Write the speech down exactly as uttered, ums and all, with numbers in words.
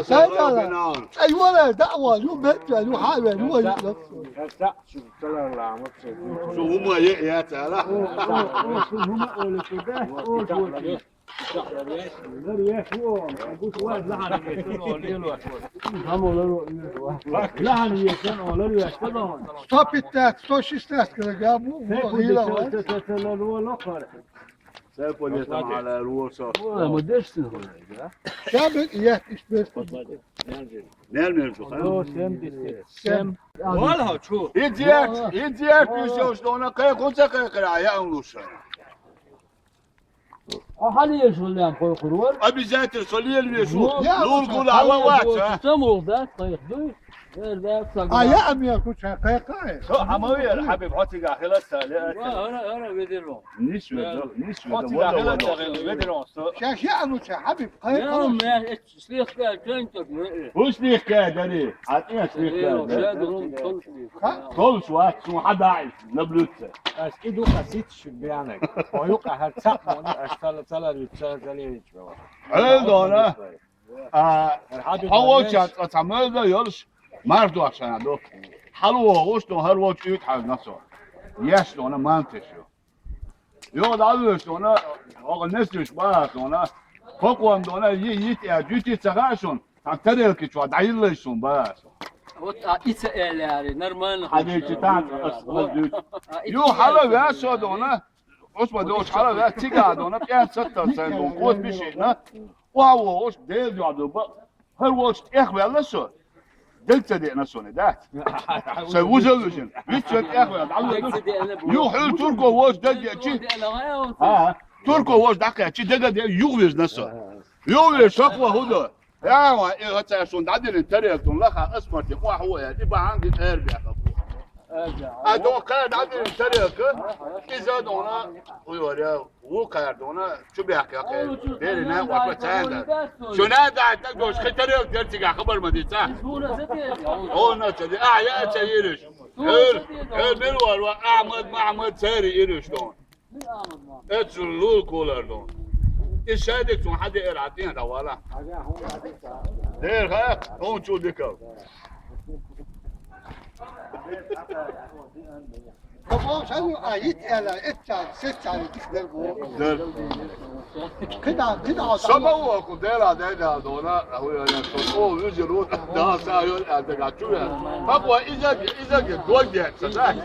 Сай дала. Ай, вала, даъва, ю бетта, ю хаве, ю вала. Шо ума е, я тала. Сто пятнадцать, сто шестнадцать килограмм, ну, ну, гила, ва. Сай полетам ала руоса. Ой, мы дешсин хо. Ща бек, я, иш бек. Нер мер жо, а? Сто семьдесят семь. Вала, чу. Идиот, идиот, пишешь, что она кай конца кай кара, я он лучше. А хали еш улям кой курвар. Обязательно солиел вешу. Ну, я лур гула ала вач, а? Сам ол да, кайх дуй. Ер да, сагла. А я ам я куча кай кай. Со, ама вер, хабиб, хотига хила сали. Ва, ара, ара, ведерон. Ниш ведер, ниш ведер. Хотига хила сали, ведерон, со. Ща, ща, а ну ща, хабиб, кай кай. Я, ме, эт, слех кай, кай, кай, ме. Уж слех кай, дари. А ты слех кай, дари. Ха? Толш вач, ну, хадай, на блюдце. Аз ки дука сит шубиянек. Оюка хар цап мону, аз цала, цала рюццала залевич бава. Эл дона. А, хавоча, цамел да ёлш, марш дуахшана до. Халу ош, дон хар воч ют хаз насо. Яш дона мантеш ё. Ё, да веш дона, ога несеш ба дона. Хокуам дона, йи, йит я, ют йит цагашун. Та тарелки чуа, да йиллешун ба. Вот, а, ица эляри, нормально. Хадечи тан, ас, ас, ют. Ё, хала вяшо дона. Осма дош хала вяш цига дона, пять сотта сен дон, кот биши на. Ва, ва, ош, дел дё дон, ба. Хар воч тех вяла со. Дел ца де на соне, да. Сай вуза вужин. Вич ца тех вяла. Ю хул турко воч дел де чи. А, турко воч да ка чи дега де ю виж на со. Ю виж шак ва худа. Я ва, и хата шун да дин тарел тун ла ха асмарти ва ху я, и ба анди эр бя ха. А дон ка да дин тарел ка. Иза дона, у ю ре, у ка дона, чу бя ка ка. Бери на ва па цанда. Шуна да так дош хи тарел дер тига хабар ма ди ца. О на ца ди. А я ца йириш. Эл, эл бир вар ва Ахмад Махмад цери йириш дон. Эцул лул кулар дон. И шайдик тун хади эр атин да вала. Дер ха, он чу дикал. Кабо шану айит эла, эт чан, сет чан, дер бу. Дер. Кида, кида. Сама ва ку дела, дела, дона, а ва я, со, о, вижи ру, да, са, ё, а, да, чу, я. Папа, изаги, изаги, дольге, са, да.